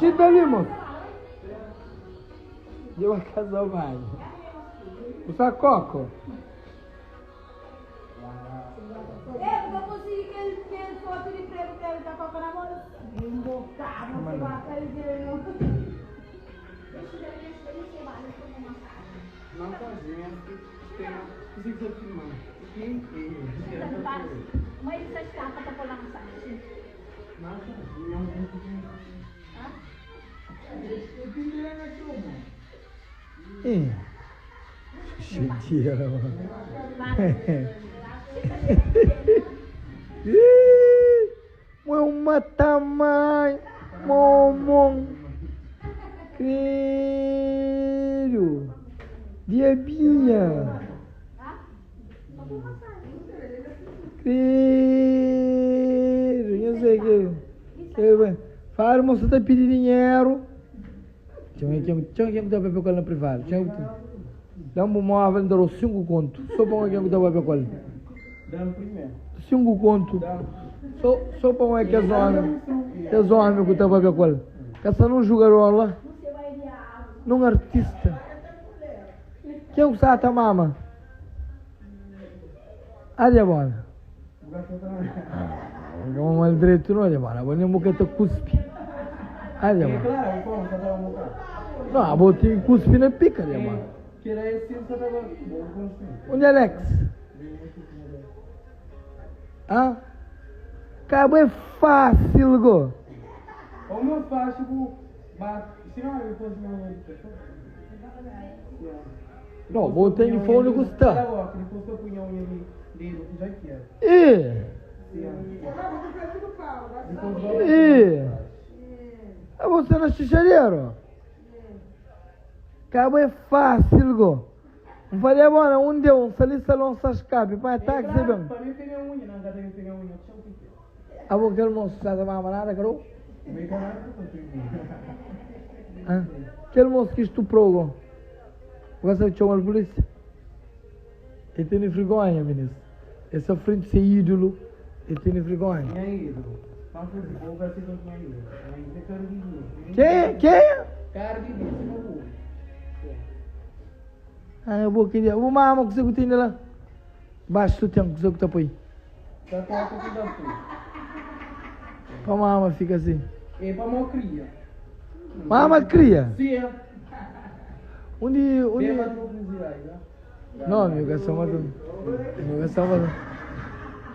Xinta li, moço. Dja ba casa banho. Usa coco. Ih, xixi Ih, mo é uma tamanho, momon, credo, diabinha, credo, não sei que, que, fala, moça tá pedindo dinheiro. Txeu ken txeu ken ku ta papia ku el na privadu. Txeu ku ta Da-m bu móvel, N ta da-u 5 kontu. Sô pa un ken ku ta papia ku el. 5 kontu. Sô sô pa un é kes ómi, kes ómi ku ta papia ku el. Ka sta nun jugador la, nun artista. Ken ku sta ta mama? Adja bola. Ka mal dretu no, adja bola. Abo nen bu ka ta kuspi. Adja bola. No, abo ten ki kuspi na pika, adja bola. Undi Alex? Ah? Ka abo é fásil go. No, bo ten ki fla undi ku sta. Ih! Ih! Abo sta na xixaderu? Ka bo é fásil go. N falei bo na un deu, N sali salon sa skape, panha taxi ben. Abo kel mosu sa ta mama nada karou? Ah, kel mosu ki stuprou go, bu ka sabe txoma-l pulísia? El tene frigonha, minis. El sta frenti se ídulu, el tene frigonha. Kenha? Kenha? Ah, bu queria. Bu mama kuzê ku tene la? Baxu sutian kuzê ku ta poi? Pa mama fika assim. É pa mó cria. Mama cria? Sim. Undi, undi. Não, amigo, é só matando. Amigo, é só matando.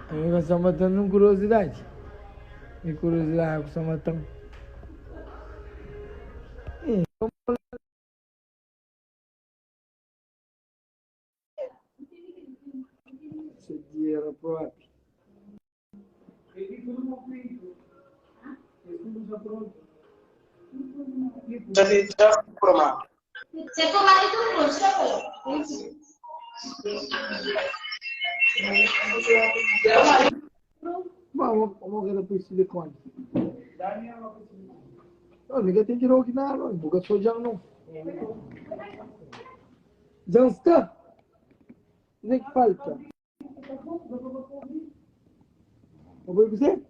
Amigo, é só matando um curiosidade. Mi curiosidade, só matando. Dinheiro próprio. Bom, vamos ver depois silicone. Não, ninguém tem que ir aqui na não, nunca sou já não. Já está. Nem que falta. Vou dizer?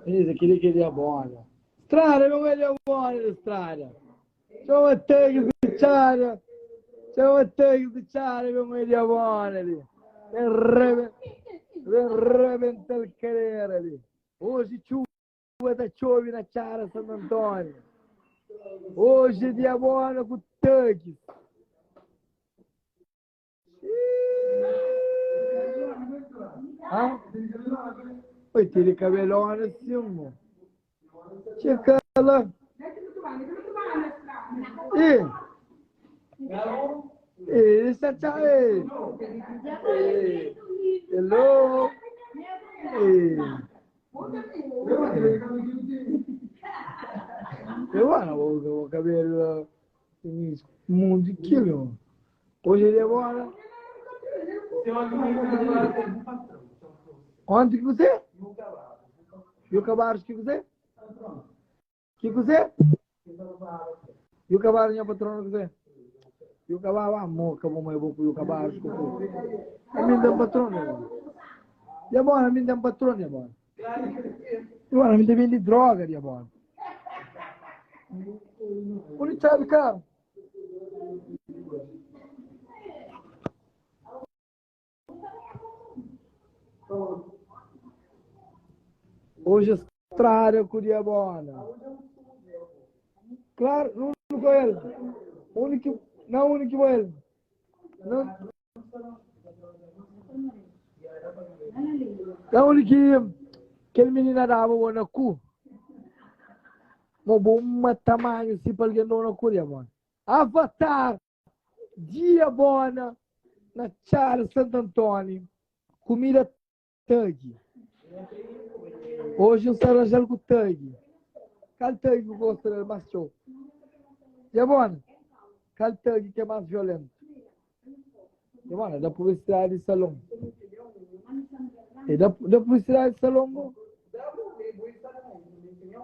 Isso, aquele que ele é bom, né? Estrada, meu ele é bom, estrada. Chama tangue de chara. Chama tangue de chara, meu ele é bom ali. Vem rebentar o querer ali. Hoje chuva tá chove na chara Santo Antônio. Hoje é dia bom com tangue. Hã? Oi, tira cabelona assim, mo. Chega lá. Ih. Ih, está tchau. Ih. Hello. Ih. Eu amo o cabelo. Mundo quilo. Hoje ele é bom. Onde que você? E o cavalo que você? Que você? E o cavalo minha patrona que você? E o cavalo amor, acabou mais bom e o cavalo que É minha patrona. Diabona, mi N ten patron, diabona. Diabona, mi ta bende droga, diabona. Undi txabi karu? Hoje estrada ku diabona. Claro, não com ele. Único, não único com ele. Não. Não único que aquele menina dava o na cu. Mo bom uma tamanho se para alguém dá na cu diabona. Avatar Dia bona na Txada Santo António, kumida tagi. Oji N sta ranja-l ku tagi. Kal tagi ku gosta del más txeu? Dia bona, kal tagi ki é más violentu? Dia bona, da publisidadi di salon. E da, da publisidadi di salon go.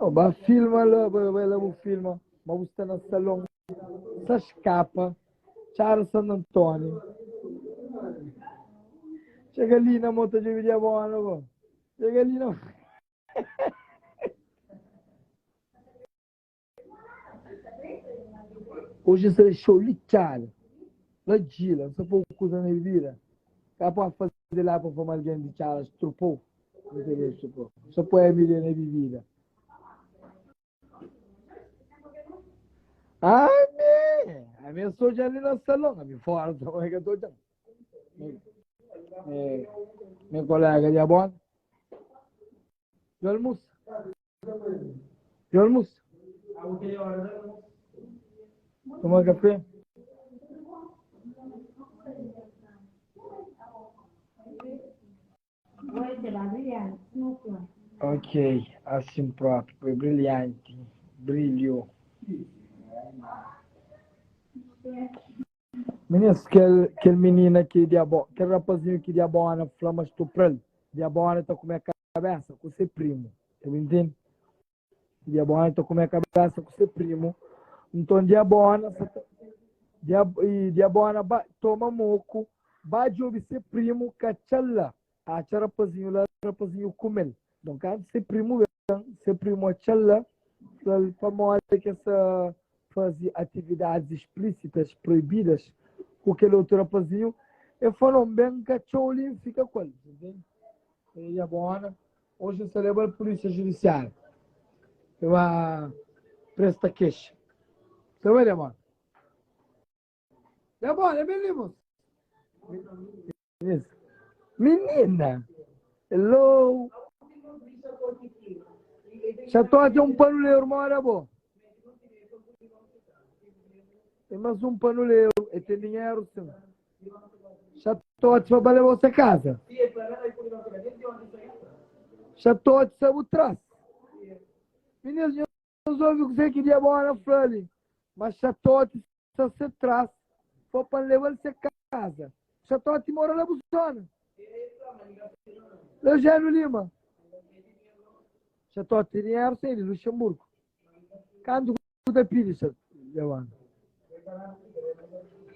Oh, ba filma la, bai, bai la bu filma, ma bu sta na salon. Sa skapa, txada Santo António. Txega li na mo ta djobe diabona bo. Txega li na. Hoje sa show li txada. La djila, sa pô kuza na bebida. Ka pode fazer lá pa fama alguém de txada, estrupou. Sa pô a bebida na bebida. Ami, ami eu sou de ali na salão, ami fora também que eu tô de. Meu colega de abona. Eu almoço. Eu almoço. Toma café. Ok, assim próprio, foi brilhante, brilhou. Meninas, kel, kel menina ki diabo, kel rapazinho ki diabona fla ma stupra-l, diabona ta kume kabesa ku se primo, ta intende? Diabona ta kume kabesa ku se primo, nton diabona sa ta, dia, e diabona ba toma moku, ba djobe se primo ka atxa-l la, atxa rapazinho la, rapazinho kume-l. Nton kantu se primo ben, se primo atxa-l la, fla-l pamodi ki es sa faze atividadis explísitas proibidas ku kel otu rapazinho, el fla, N ben ka atxa-u li, N fika ku el. Entende? E diabona Oji N sta leba-l pulísia judisiáriu pa ba presta kexa. Sta bai, Diabona? Diabona, ben li, mos. Minina! Hello! Xatote é un panuleru moda bo. É mas un panuleru, e ten dinheru sin. Xatote pa ba leba se casa. Xatote sa bu tras. Meninas, nhos ouvi kuzê ki Diabona fla li? Ma xatote sa se tras, foi pa N leba-l se casa. Xatote mora la bu zona. La Eugênio Lima. Xatote ten dinheru sai di Luxemburgo. Kantu ku ta pidi Diabona?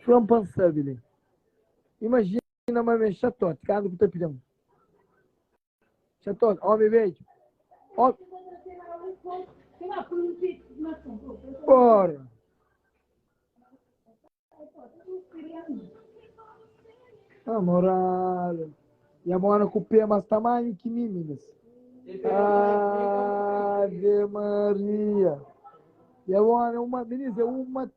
Fla-m pa N sabe li. Imajina ma mi é xatote, kantu ku ta pidi-m? Xatote, omi bedju. Omi... Porra. Ah, moral. Diabona ku pé mas tamanhu ki mi, minis. Ave Maria. Diabona é uma, minis, é uma.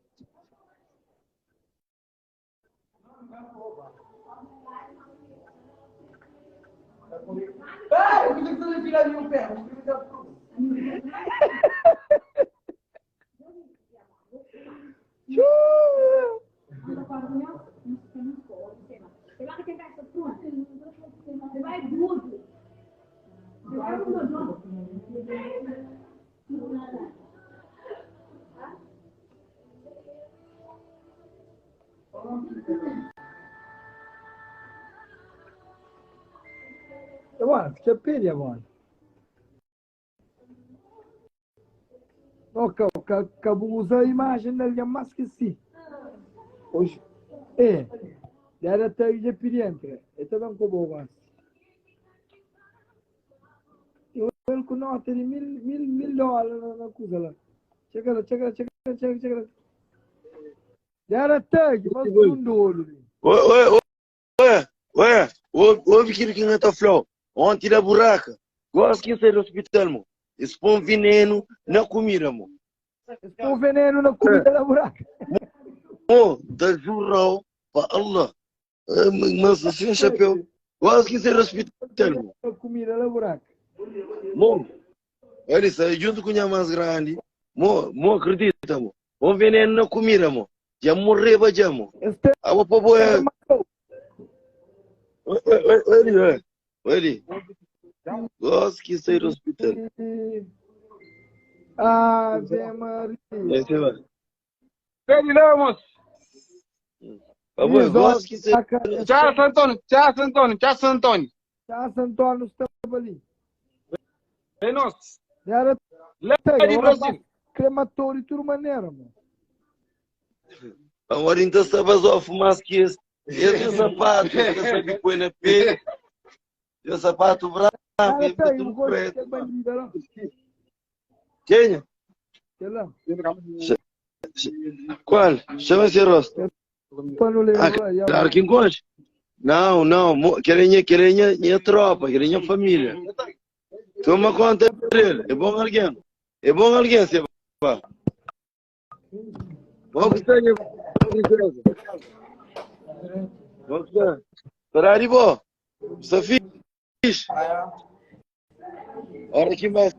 Agora, fica pede agora. No, ka, ka, ka bu uza imajen di algen más ki si. Oji, e, dera ta dja pidi entra, e ta ben ku bo gosi. El ku nota di mil, mil, mil dólar na, na kuza la. Txega la, txega la, txega la, txega, txega la. Já era tag, mas um dolo. Oi, oi, oi, oi, oi, ouve aquilo que eu tô falando. Ontem da buraca. Gosto que saí do hospital, mo. Eles põem veneno na comida, mo. Eles põem veneno na comida da buraca. Mo, da jurau pa Allah. Mas assim, chapéu. Gosto que saí do hospital, mo. Na comida da buraca. Mo, ele saiu junto com minha mais grande. Mo, mo acredita, mo. Põe veneno na comida, mo. Já morreba, já, mo. Eles têm Água pra boia. Oi, oi, oi, oi, oi. Gosto que sair do hospital. Ave Maria. Esse vai. Pede lá, moço. Avô, gosto que sair. Tchau, Antônio. Tchau, Antônio. Tchau, Antônio. Tchau, Antônio estava ali. É nosso. Era Lá de Brasil. Crematório de tudo maneira, mano. Agora então estava só a fumar que esse. Esse sapato, esse sabe põe na pé. Esse sapato bravo, Cara, ele tá tá aí, tudo o gosto preto. de bandida lá. Quem? Sei lá. Qual? Chama-se rosto. Pano lembro Ah, lá, já. Claro que encontra. Não, não, querem querem minha tropa, querem minha família. Toma conta dele, é bom alguém. É bom alguém, você vai. Vamos que está, princesa. Vamos que está. Ferrari, bom. Você fiz. Hora que mais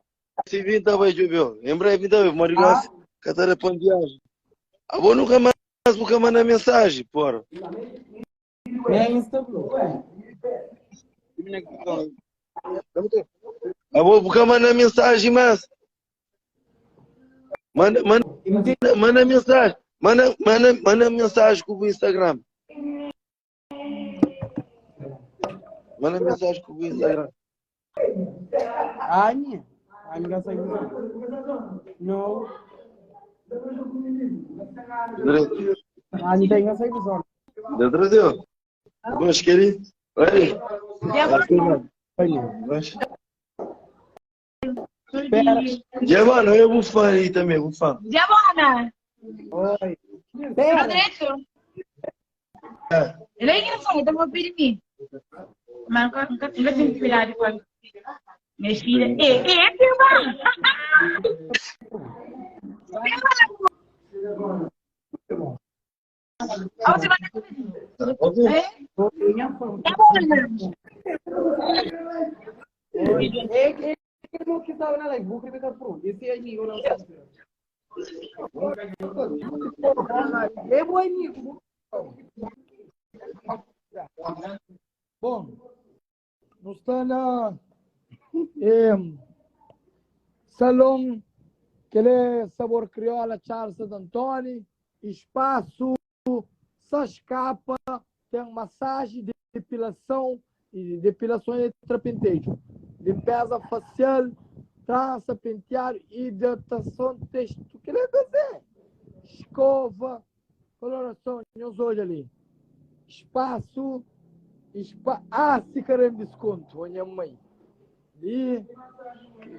se vir, tá vai chover. Em breve, tá vai, Marigás, catar a viagem. Ah, vou nunca mais vou mandar mensagem, porra. Ah, vou buscar mandar mensagem, mas. Manda, manda, manda mensagem. Manda, manda, manda mensagem com o Instagram. Manda mensagem com o Instagram. Ai, ai, me gasta Não. Ai, não tem gasta isso. Já traziu? Gosto querido. Oi. Gosto. Giovanna, eu vou fã aí também, vou fã. Giovanna! Oi. Tudo direito? Ele é engraçado, então vou pedir mim. Mas nunca, nunca tive sensibilidade com a minha filha. É, é, irmã! Ah, você vai É? É bom, né? É que não que estava na live, vou querer pro. Esse é amigo não. É bom amigo. Bom, nós está na eh, salão que ele é Sabor Crioula Charles Antônio, espaço Sascapa, tem massagem, depilação e depilação e trapentejo, limpeza facial, trança, penteado, hidratação, texto, que ele é fazer? Escova, coloração, nós hoje ali. Espaço, espa, ah, se querem desconto, minha mãe. E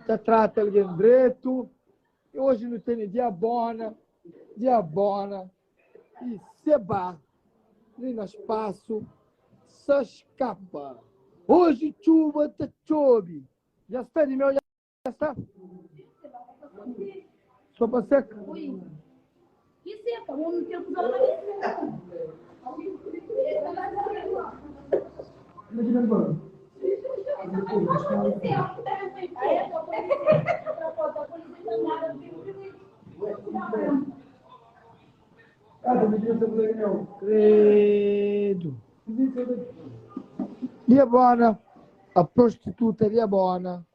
tá trata alguém direito. E hoje não tem diabona, diabona e seba. Ali no espaço, só escapa. Hoje chuva tá chove. Já está de meu, já está. Sopa seca. Ui. Que seca, o homem tem que usar uma seca. Credo. Diabona, a prostituta Diabona.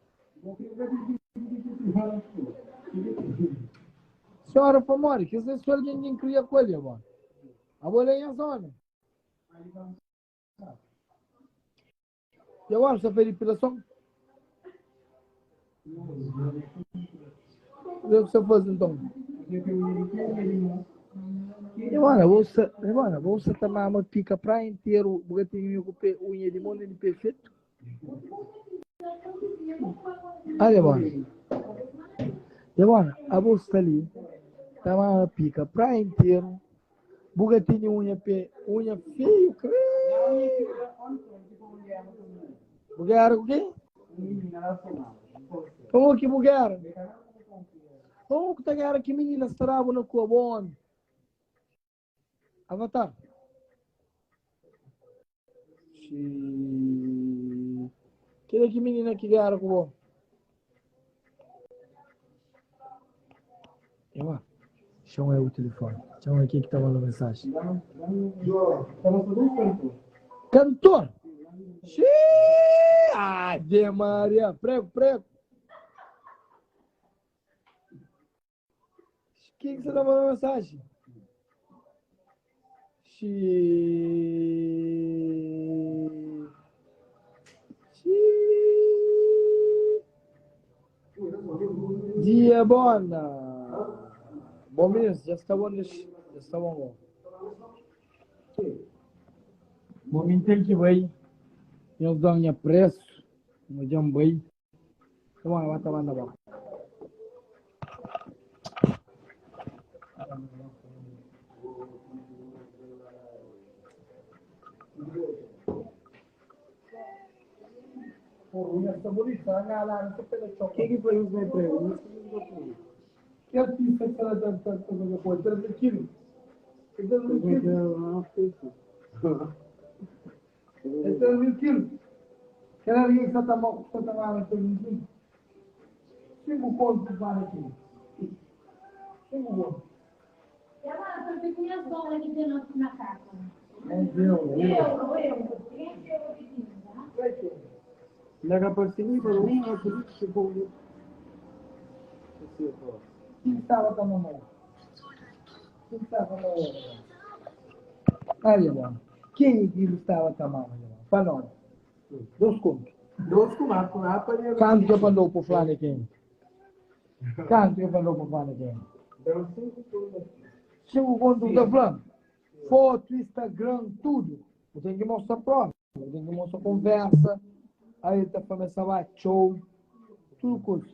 Senhora Famori, que se alguém quem cria com ele, Diabona. A bola é em zona. E agora, você fez depilação? O que você faz então? E agora, você, agora, você também uma pica praia inteiro, porque tem unha de monte de perfeito. Olha, bona. E bona, abo sta li, ta mama pika praia interu, bu ka tene unha pe, unha feiu, credo. Bu gera ku quem? Como que bu gera? Como que ta gera ki menina sta rabu na kua, bo homi? Avatar. Xii. Kila ki minina ki gara ku bo? Ewa, chama aí o telefone. Chama aqui que tá mandando mensagem. Cantor! Xiii! Ave Maria! Prego, prego! Quem que você tá mandando mensagem? Xiii. Xiii. Dia bona. Bom menino, já está bom, já está bom, bom. Bom, mim tem que vai. Nhos dão nha preço. Mo jam bai. Toma, bata banda ba. Quem que foi os meu emprego? Que artista que ela tá tá tá tá 3 quilos. 3 mil quilos. É 3 mil quilos. Kel algen ki sta ta sta ta mama 3 mil quilos. 5 conto pa para aqui. 5 conto. Quem estava ta mamau? Quem estava mamau? Olha, mano. Quem que estava ta mama? Pa nós. Dos conto. Dos com a com a pa Kantu que mandou pro Flávio quem? Kantu que mandou pro Flávio quem? Deu 5 contos. 5 conto da Flávio. Foto, Instagram, tudo. Eu tenho que mostrar prova, eu tenho que mostrar conversa. Aí ele tá falando essa vai, show, tudo coisa.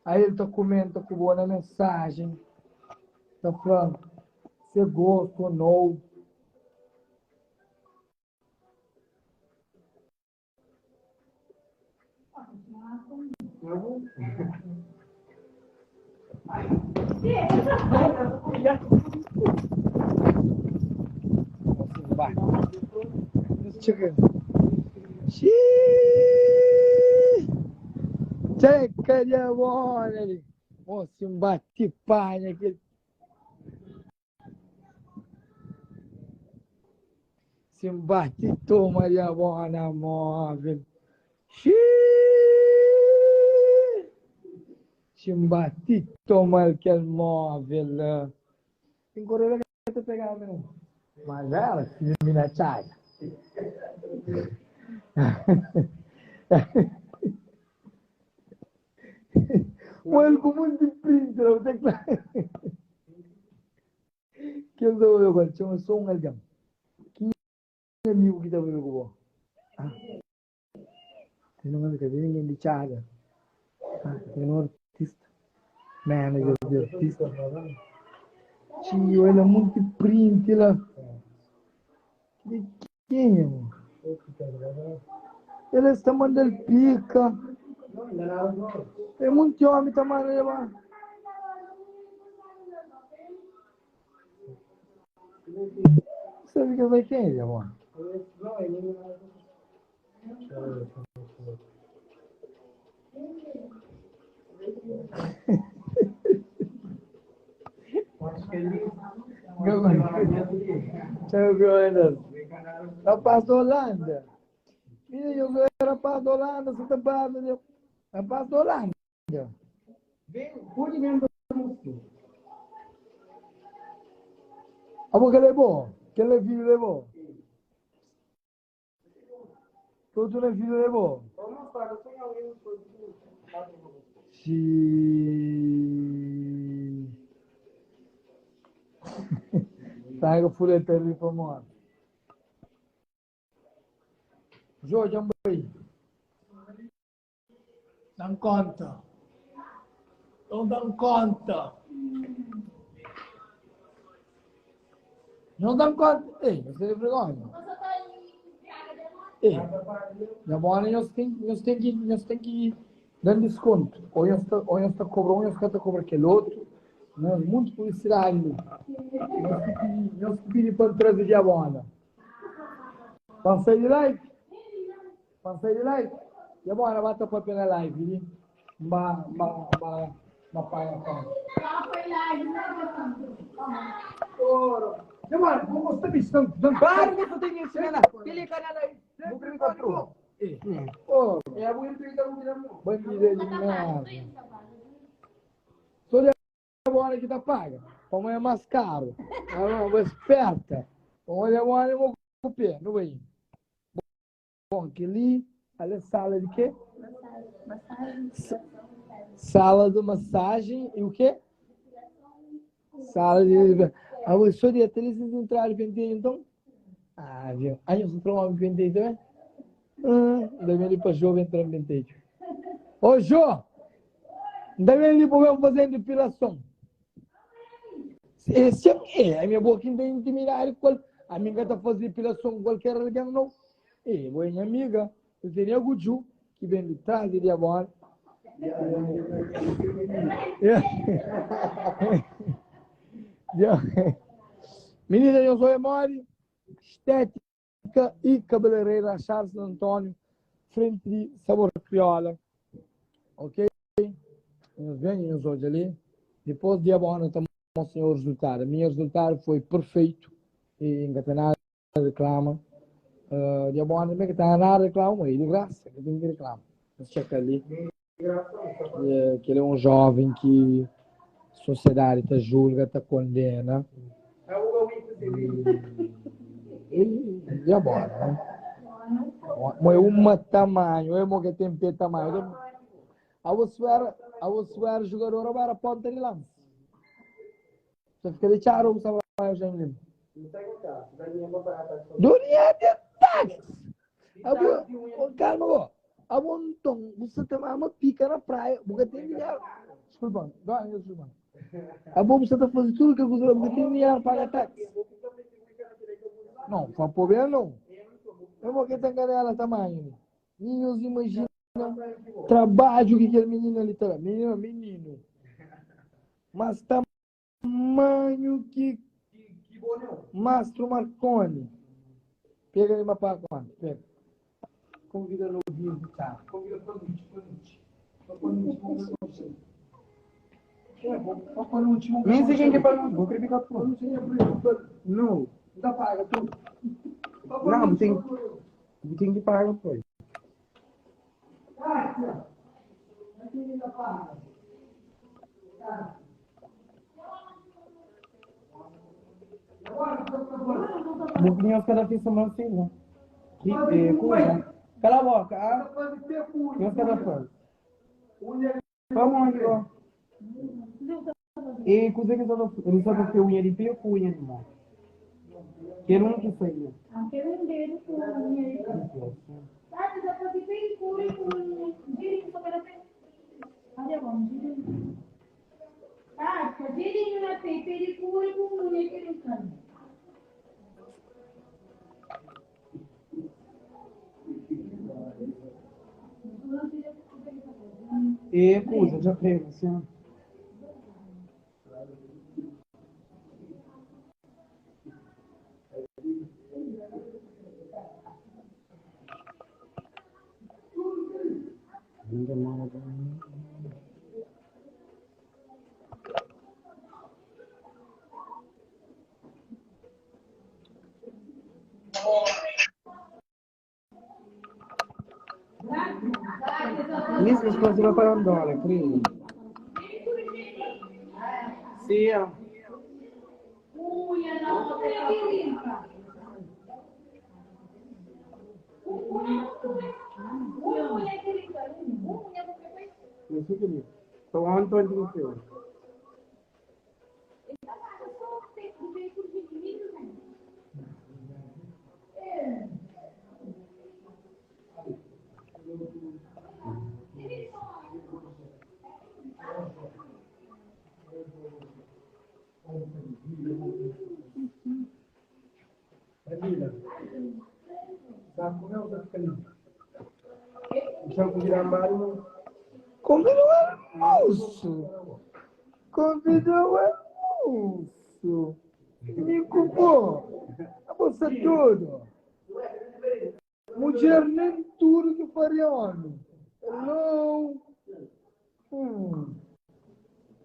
Aí ele tá comenta com boa na mensagem. Tá falando se gosta ou não. Vai. Txeka. Xiii. Txeka de bola ali. Moço, um bate panha aquele. Se bate toma de bola móvel. Xiii. Se bate toma aquele móvel lá. Tem correr que te pegar mesmo. Mas ela se mina tchaga. Well, com muito print, não tem claro. Quem sou eu agora? Chama só um alguém. Que amigo que tá vindo com você? Ah. Tem um amigo, tem ninguém de tchaga. Ah, tem um artista. Manager de artista. Tio, ele é muito print lá. De quem, irmão? Ele está mandando pica. Tem muito homem tá mandando lá. Sabe que vai quem, irmão? Rapaz da Holanda. Menina, eu sou rapaz da Holanda, você tá falando. Rapaz da Holanda. Abo que levou? Que ele filho levou? Tudo na filho levou? Xiii. Sabe que fura tarifa mora. Jorge, ambai. Dan konta. Então dan konta. Não dan konta. Ei, você tem vergonha. Ei, na bona nós tem, nós tem que, nós tem que dar desconto. Ou nós tá, ou nós tá cobra um, nós tá cobra aquele outro. Nós muito publicidade. Nós que pedi, nós que pedi para trazer de abona. Para sair de live. Pa sai di live? Ya bo ana ba ta papia na live li N ba N ba N ba N ba panha konta. Ora. Ya bo ana bo gosta di santu santu. Claro que tu tem que ensinar. Kili ka na live. Bu kri ka tru. Eh. Ora. Bandida di merda. So di Bona ki ta paga. Pamodi é más karu. Ela bo esperta. Pamodi é bona mo ku pé. Nu bai. Bom, kel-li ali é sala di quê? Sala de massagem e o quê? Sala de. Ah, eu sou de atriz de entrar de penteio, então? Ah, viu? Ah, eu sou um homem de penteio também? Ah, ainda bem ali para Jô entrar em penteio. Ô, Jô! Ainda bem ali para eu fazer depilação. Esse é, a minha boca não tem intimidade com a minha tá fazendo depilação com qualquer alguém, não. É, boa minha amiga, eu tenho a Guju, que vem de trás de agora. Menina, eu sou Emori, estética e cabeleireira Charles Antônio, frente de Sabor Crioula. Ok? Nós vem, nós hoje ali. Depois de agora, tá mostrando o resultado. Meu resultado foi perfeito e ainda tem nada reclama. Dia bom também que tá nada reclama, e de graça, que tem que reclama. Mas checa ali. Que ele é um jovem que a sociedade tá julga, tá condena. E, e agora, né? Mas é uma tamanho, é uma que tem pé tamanho. A você era, a você era jogador, ou era ponta de lança. Você fica de tchau, você vai já me lembro. Dunia de táxi. Abu, calma, go. Abu, então, você tem uma pica na praia, você tem dinheiro. Desculpa, dá, desculpa. Abu, você está fazendo tudo que você você tem dinheiro para pagar táxi. Não, foi problema não. Eu vou que tem canela tamanho. Ninhos imagina trabalho que aquele menino ali tá. Menino, menino. Mas tamanho que Mastro Marconi. Pega ali uma pá, pega. Convida no vivo, tá? Convida para noite, para noite. Para noite, para noite. Nem sei quem que é para noite, vou querer ficar por. Não. Não paga tudo. Não, tem, tem que pagar, pô. Buquinhos cada fim de semana assim, né? Que, eh, coisa. Cala a boca, ah? Nhos cada faz. Vamos onde, ó. E coisa que só ele só tem unha de pé com unha de mão. Quero um que saia. Ah, quero um dedo com unha de pé. Tá, você pode pedicure com direitinho só para pé. Olha, bom, direitinho. Tá, direitinho na pé, pedicure com unha que não canta. E coisa, já prego, assim. Isso, mas pode ir para Angola, creio. Sim. Unha não, unha que limpa. Unha que limpa. Unha porque Não sei o que Então, ontem eu fui. Convida o almoço. Convida o almoço. Me culpou. Você tudo. Mudjer nem tudo que faria homem. Hello. Hum.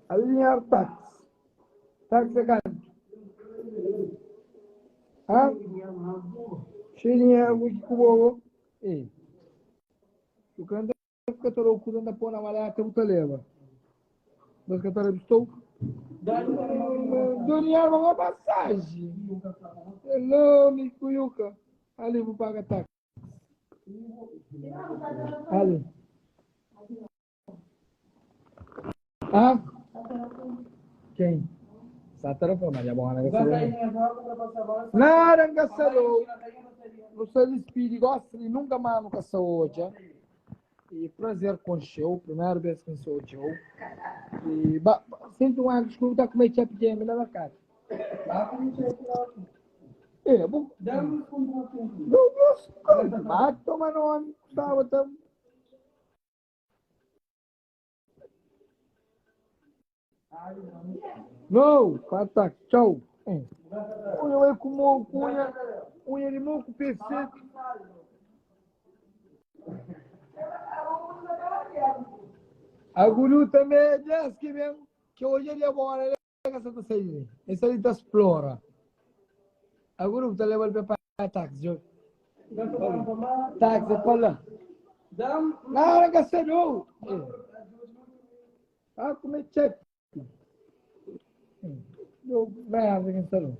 Alinhar táxi. Táxi é canto. Hã? Cheio de dinheiro que cubo. Ei. O canto fica todo o da pôr na maleta, o leva. Mas que tá estou. Dinheiro uma passagem. Hello, me cuyuca. Ali vou pagar táxi. Ali. Ah? Quem? Satara foi, mas é bom, né? Nada, engraçado. Não se despide, gosta e nunca mais nunca saúde. E prazer conheceu, primeira vez que conheceu o Joe. E ba, sinto um desculpa, tá com meio chap de na casa. É, bom. Não gosto, mas toma nome, gostava também. Não, tá, tchau. Unha é com unha, unha de mão com PC. A guru também é dessa que mesmo, que hoje ele é bom, ele é que essa tá saindo. Esse ali tá explora. A guru tá levando para táxi. Táxi, fala. Não, não gastei não. Ah, como é que é? Eu, merda, quem sabe.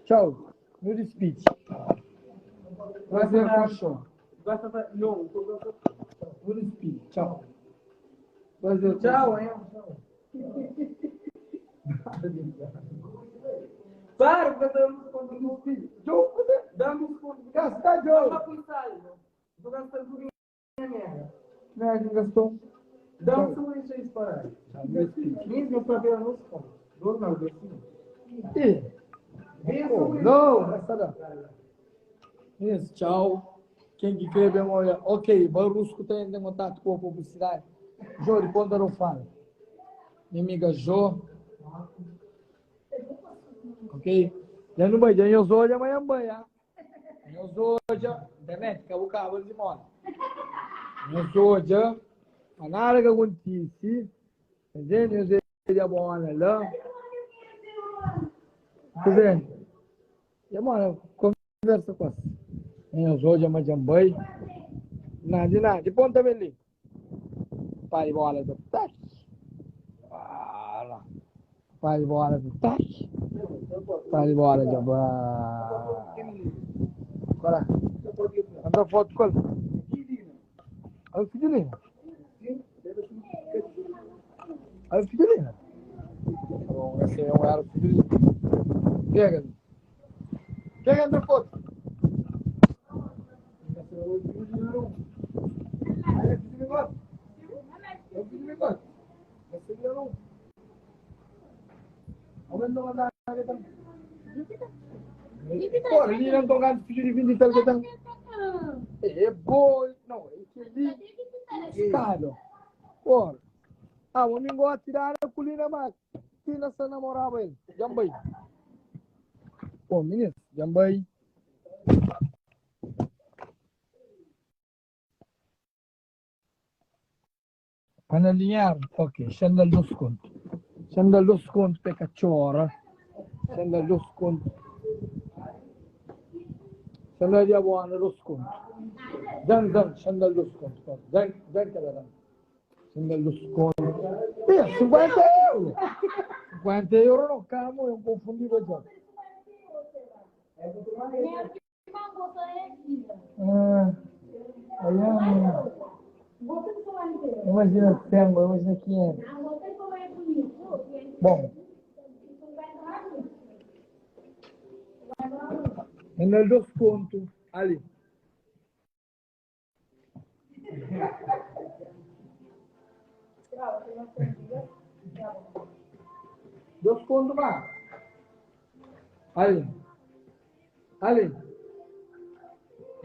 Tchau. No despide. Prazer com o show. Não, No despide. Tchau. Prazer. Tchau, hein? Para, porque damos conta No despide. Joe, Damos conta. Gasta, Joe. Vou gastar tudo em merda. Merda, gastou. Dá um isso aí para aí. Tchau, no despide. Mesmo papel nos conta. Normal, assim. Ih. Não, gasta não. Isso, tchau. Quem que crê bem, olha. Ok, Barusco tem em contato com a publicidade. Jô, de Ponta não fala. Minha amiga Jô. Ok? Já não vai, já eu sou, já amanhã vai, já. Eu sou, já. Internet, acabou o cabo de moda. Eu sou, já. Mas nada que acontece. Entende? Eu sei, já bom, olha lá. Tá vendo? E, mano, conversa com você. Eu sou de Majambai. Nada, nada. De ponta ali. Pai bola do tac. Fala. Pai bola do tac. Pai bola de Qual é? Anda foto com ele. Olha o filho Olha o filho Tá bom, esse é um era o filho Pega. Pega anda foto. Esse é o filho número 1. Aí, filho bigode. É o filho bigode. Esse é o 1. Aumenta uma da Pô, ali não tô ganhando filho de 20 e tal que tá. É bom, não, é que ali estado. Pô, ah, o homem gosta de tirar a colina, mas Tina se namorava ele. Jambai. Pô, menino, jambai. Para alinhar, ok, scende lo sconto. Scende lo sconto per cacciora. Scende lo sconto. Scende di buona lo sconto. Dan dan, scende lo sconto. Dan dan che la dan. Scende lo sconto. 50 euro. 50 euro non camo, eu confundivo già. Ah, aí, imagina 100, imagina 500. Bom. Ainda dois contos ali. Dois contos mais. Ali. Ali.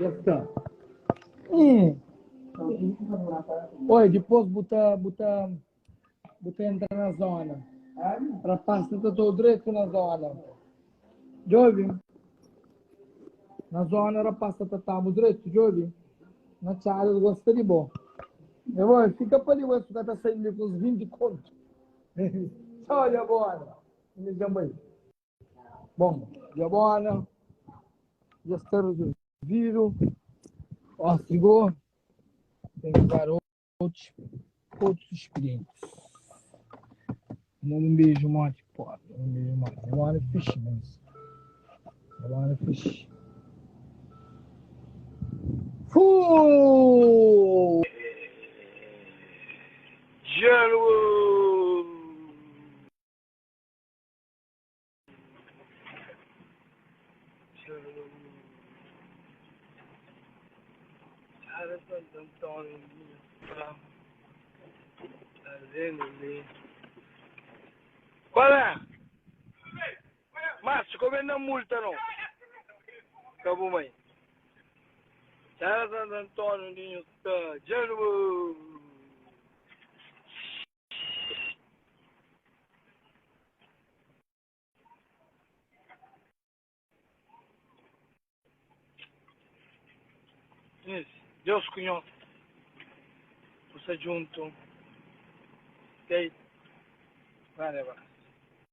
Já está. Hum. Oi, depois buta, buta, buta entra na zona. Rapaz, tá todo direito na zona. Djobe. Na zona, rapaz, tá tamo direito, djobe. Na txada, gosta de bom. Eu vou, fica pa ali, ué, tá saindo com uns 20 conto. Tchau, Diabona. Me chama aí. Bom, Diabona, já está resolvido. Ó, chegou. Tem que dar outros, outros expedientes. Um beijo, morte, pô. Um beijo, morte. Diabona é fixe mesmo. Diabona é fixe. Fui! Gelo! Qual é? Márcio, como é na multa não? Acabou, mãe. Tchau, Santo Antônio, Ninho, tá. Gelo! Deus ku nho, ku sta djuntu. Ok? Grandi abrasu.